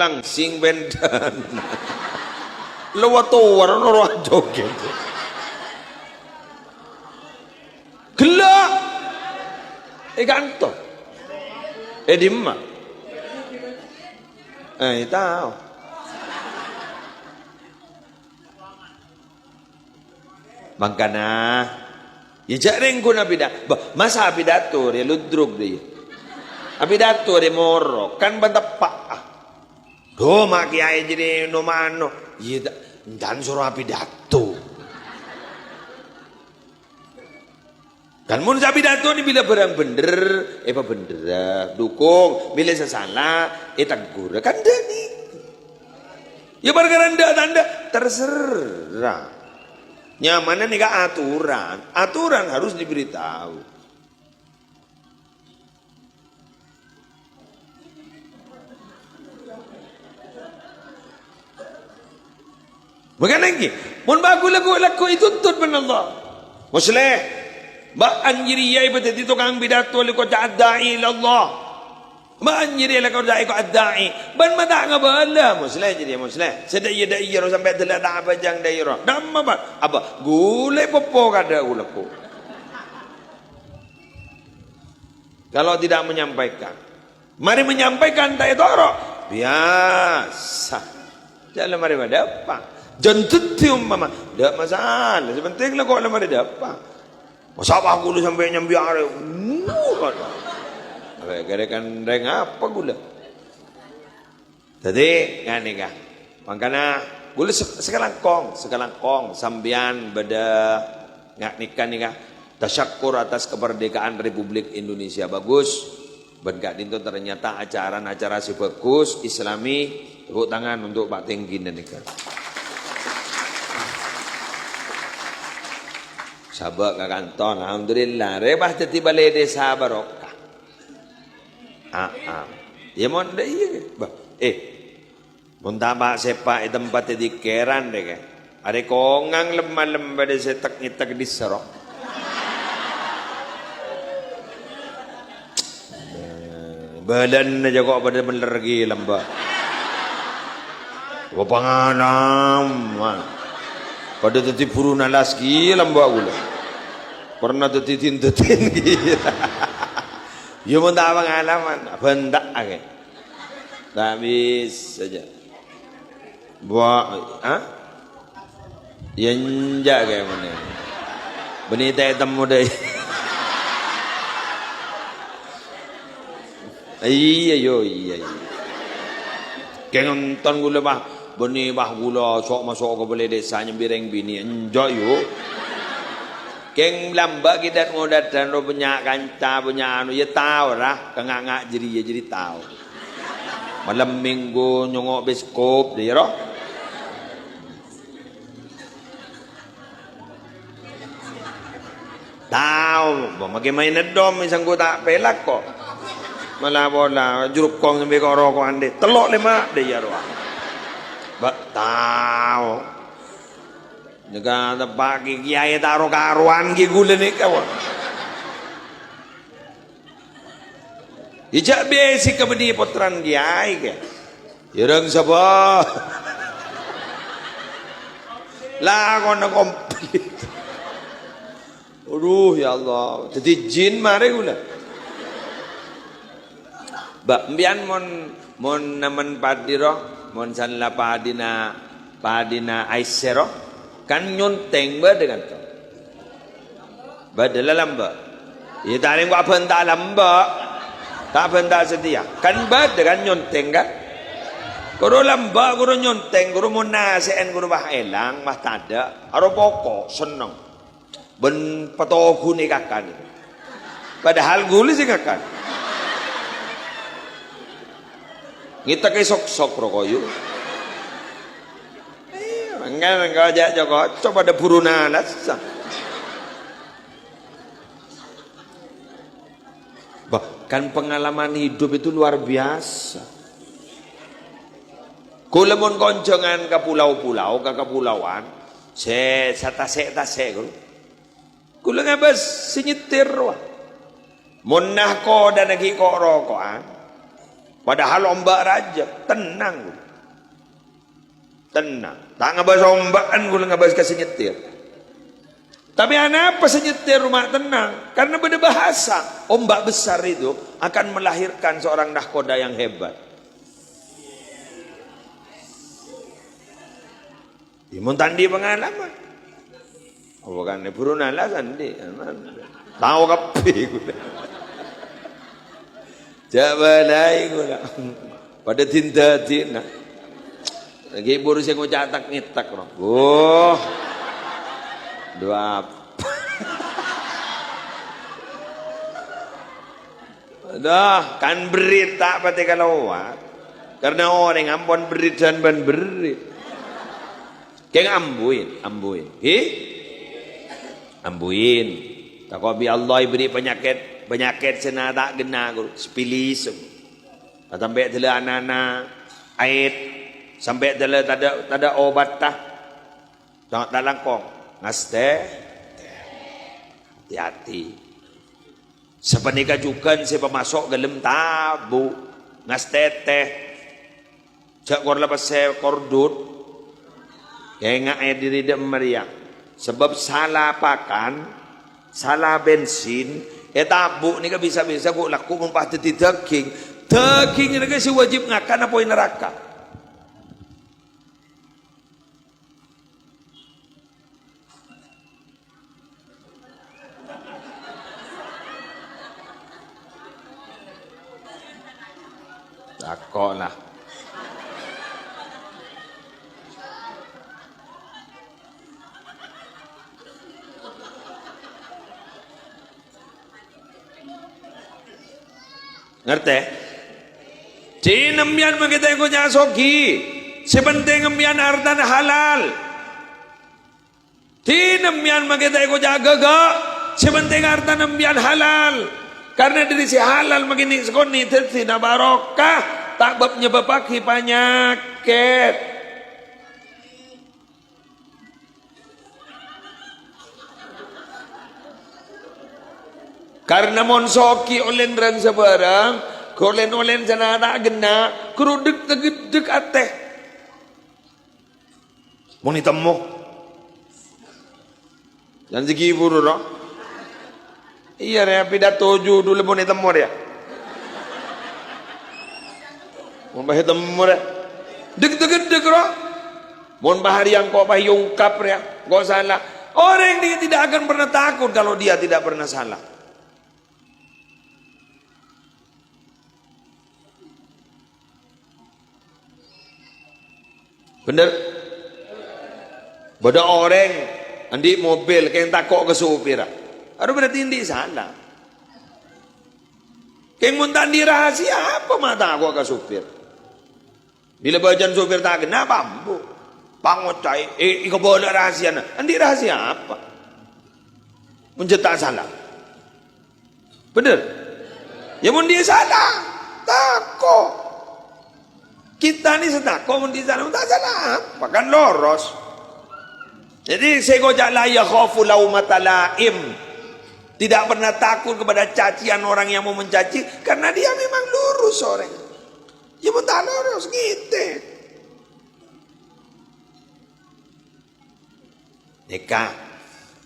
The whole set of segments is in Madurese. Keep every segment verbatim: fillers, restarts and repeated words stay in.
Langsing bendana. Lo wa towar noro' ajoget. Gella'. E kanto. E dimma? Eh, tao. Mangkana, ya ja' rèng ghun abida-, bah, masa apidato rè ludruk dâ' iyâ. Apidato rè morok, kan bân teppa', ah. Dhu, ma' kèyaè jârèya no-mano. Iyâ, ta-, èntan soro apidato. Kan mon sè apidato nè bilâ bârâng bhendher, èpabhendherrâ, dukung, bilâ sè sala, ètegghurâ. Kan dâ' nèka. Ya, parkara endâ' ta' endâ', terserah. Nyamana nèka aturan. Aturan harus diberitahu. Mangkana ènggi, mon bâ' ghulâ ghu-, lagghu' ètuntut bân Allah. Musleh, bâ'ân jârèya èpadhâddhi tokang pidato lèko ca' ad-da'i ilallah. Bâ'ân jârèya lèko da'i ko ad-da'i. Bân ma' ta' ngabâlâ, Musleh jârèya, Musleh. Sè dâ' iyâ, dâ' iyâ ro sampè' dâlla ta' abhâjâng dâ' iyâ ro. Dâ' emma, Pak? Abâ, ghulâ èpoppo kadâ' ghulâ ghu. Kalau tidak menyampaikan. Marè menyampaikan ta' ètoro', biyasa. Jâ' la marè madâpa'. Jân dhâddhi ompama, ta' masalah. Sè pentèng la ko' la marè dâpa'. Masa' bâ' ghulâ sampè' nyambi arè. Wuh, kadâ'. Arè kèrè kan rèng apa ghulâ? Dhâddhi, nganèka. Mangkana, ghulâ se-, sakalangkong, sakalangkong, sampèyan bâdâ nga-, nèka, nèka, tasyakkur atas kemerdekaan Republik Indonesia. Bagus. Bân ka'dinto ternyata acarana acara sè bagus, Islami. Tepuk tangan untuk Pak Tengginah nèka. Sabâ' ka kanto, alhamdulillah. Rè pas dhâddhi balè dhisa barokah. Aa. Iyâ, mon, dâ' iyâ, Kè. Bâh, eh, mon ta' pa'-sèpa' è tempat è dikèran, dâ', Kè. Arè kongang lem-malem bâdâ sè tek-ngètek è dissa, ro. Bâlâna jâ' ko' padâ mellèr ghi lambâ'. Wa pangalaman. Padâ dhâddhi buru nalas ghi lambâ' ghulâ. Pernah dhâddhi din-dhâddhin ghi. Iyâ, mon ta' pangalaman, bânta'a, Kè. Ta' bisa jâ. Wa-, ha? Iyâ, enjâ' kèya, mennèng. Bânnè ta' ètemmo dâi. Iyâ, yo, iyâ, iyâ. Kèng ènton ghulâ, bâh. Bânnè, bâh, ghulâ so'-maso' ka balè dhisa nyambi rèng binè'. Enjâ', yo. Kèng lambâ' ghi' dât-ngodâdhân ro bânnya' kanca, bânnya' anu, iyâ tao, ra. Ka nga'-nga' jârèya, jârèya tao. Malem Minggu nyongngo' biskop, dâ' iyâ, ro. Tao, bâ, maghi maèn èddhom, sèngko' ta' pèlak, ko'. Mala pola, jurukong sambi ko'-roko'an, dâi. Tello' lèma', dâi, iyâ, rowa. Bâ, tao. Nèka teppa' kè-, kèyaè ta' ro-karowan ghi ghulâ nèka, wa. Iyâ, jâ' biyasa kabâdhiyâ pottrana kèyaè, kè. Iyâ, rèng sapa? Lakona komplit. Aduh, ya Allah. Dhâddhi jin marè ghulâ. Bâ, empèyan mon, mon nemmen padhi, ro, mon sanla padhina, padhina aèssè, ro, kan nyontèng bâdâ, kan, to? Bâdâ la lambâ'. Iyâ, ta' rèng ko' abhânta lambâ'. Ta' abhânta satèya. Kan bâdâ, kan, nyontèng, kan? Koro lambâ', koro nyontèng, koro mon nasè'en, koro wah èlang, wah tadâ'. Aro poko', senneng. Bân patoghuna kakan. Padahal ghulâ sè ngakan. Ngètèkè sok-sok ro koyu. Iyâ, mangkana engko' jâ' joko, coba dâ' buru nalas. Bahkan pengalaman hidup itu luar biasa. Ghulâ mon konjhângan ka pulau-pulau, ka kapulaoan, sè satasè'-tasè' ghulâ. Ghulâ ngabâs sè nyètir, wa. Mon nakodhâna ghi' ko'-roko'an. Padahal omba' rajâ, tennang. Tennang. Ta' ngabâs omba'an, kaulâ ngabâs ka sè nyetir. Tapè anapa sè nyetir ma' tennang? Karena bâdâ bahasa, ombak besar itu akan melahirkan seorang nahkoda yang hebat. Iyâ, mon ta' andi' pangalaman. Apa kan buru nala sandi. Tao kabbhi kaulâ. Jhâ' bâlâi kaulâ. Padâ din-dadina. Lagi buru sè ngoca' tak-ngetak, no. Wah. Dua apa? Dah, kan berri' ta' patè kalowar. Karena orèng ampon berri' dân bân berri'. Kèng ambuin, ambuin. Hi? Ambuin. Tako' bi' Allah èberri' panyakèt, panyakèt sè na-, ta' ghenna, guru. Sipilis. Sampè' dâlâ ana'-ana', AIDS. Sampè' dâlâ tadâ', tadâ' obatta. Sangat lalangkong. Ngastè. Hati-hati. Sapanèka jhughân sè pamaso' ghâlem tabu', ngastètè. Jhâ' kor la pèssè kor dud. Ènga'è dhiri dâ' emma rèya. Sabâb sala pakan, sala bensin, è tabu' nèka bisa-bisa ghu'-lagghu' mon pas dhâddhi dhâghing. Dhâghing nèka sè wajib ngakan apoy naraka. Tako' la. Ngartè? Dina empèyan maghi ta' èkoca' sogi. Sè pentèng empèyan artana halal. Dina empèyan maghi ta' èkoca' ghâghâ', sè pentèng artana empèyan halal. Karna dhâri sè halal maghi nè-, sakonè' dhâddhina barokah, ta' bâb-, nyabâbbhâghi panyakèt. Karna mon sogi olèn rang-sabârâng, ghu' olèn-olèn sè na-, ta' ghenna', ghu' dek-, tegedek atè. Mon ètemmo. Jhân sè ghibur, no? Iyâ, rè, pidato judul mon ètemmo, rè. Mon pas ètemmo, rè. Dek-, dek-, dek, no? Mon pas arèya engko' pas èongkap, rè. Engko' sala. Orang ini tidak akan pernah takut kalau dia tidak pernah salah. Bhender? Bâdâ orèng andi' mobil, kèng tako' ka sopirra. Arowa berarti andi' sala. Kèng mon ta' andi' rahasia, apa ma' tako' ka sopir? Bilâ bâjân sopir ta' ghenna', apa ambu? Pangoca'è, è, èkabâlâ rahasiana. Andi' rahasia apa? Mon jhâ' ta' sala. Bhender? Iyâ, mon dhiyâ sala, tako'. Kita ni sè tako' mon dhiyâ sala, ta' sala apa, kan loros. Jadi, sè èkoca' la yakhafu laumata la'im. Tidak pernah takut kepada cacian orang yang mau mencaci, karena dia memang lurus orangnya. Iyâ, mon ta' loros, ngètè. Nèka.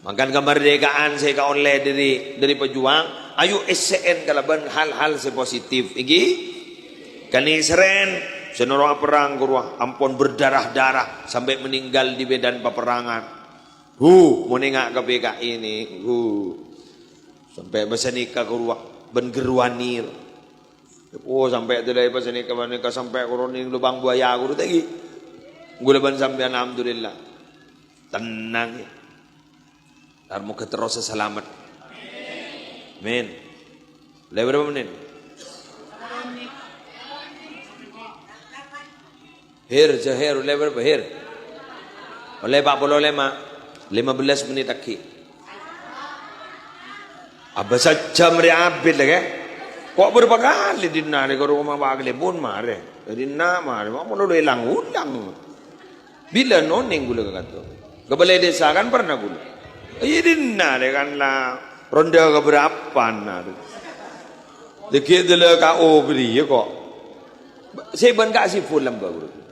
Mangkana kamardhâka'an sè èkaollè dhâri, dhâri pejuang, ayo èssè'è kalabân hal-hal sè positif. Èngghi? Kanèserrèn, sè noro' aperrang, ghâruwa, ampon berdarah-darah, sampè' meninggal di medan peperangan. Huh, mon enga' ka P K I nè, huh. Sampè' bâsa nèka, ghâruwa, bân ghâruwa nèr. Oh, sampè' dâlâi pas nèka, panèka sampè' koroning lobang buaya, ghuru tèngghi. Ghulâ bân sampèyan, alhamdulillah. Tennang, yâ. Tar moghâ terros salamet. Amin. Lè bârâmpa mennit? Hèr, jhâ' hèr, ollè bârâmpa, hèr? Ollè pa' polo lèma', lèma bellâs mennit aghi'. Abâ' sajjhâm rè abit la, kè? Ko' bârâmpa kalè dinna' rè ka roma pa' kalèbun marè. Dinna' marè, ma' malolo èlang-olang. Bilâ nonèng ghulâ ka kanto. Ka balai desa kan pernah ghulâ. Iyâ dinna' rè kan la ronda kabârâmpan, aduh. Dâggi' dâlâ K O bâriyâ ko'. Sè bân ka'asèpon lambâ', bro.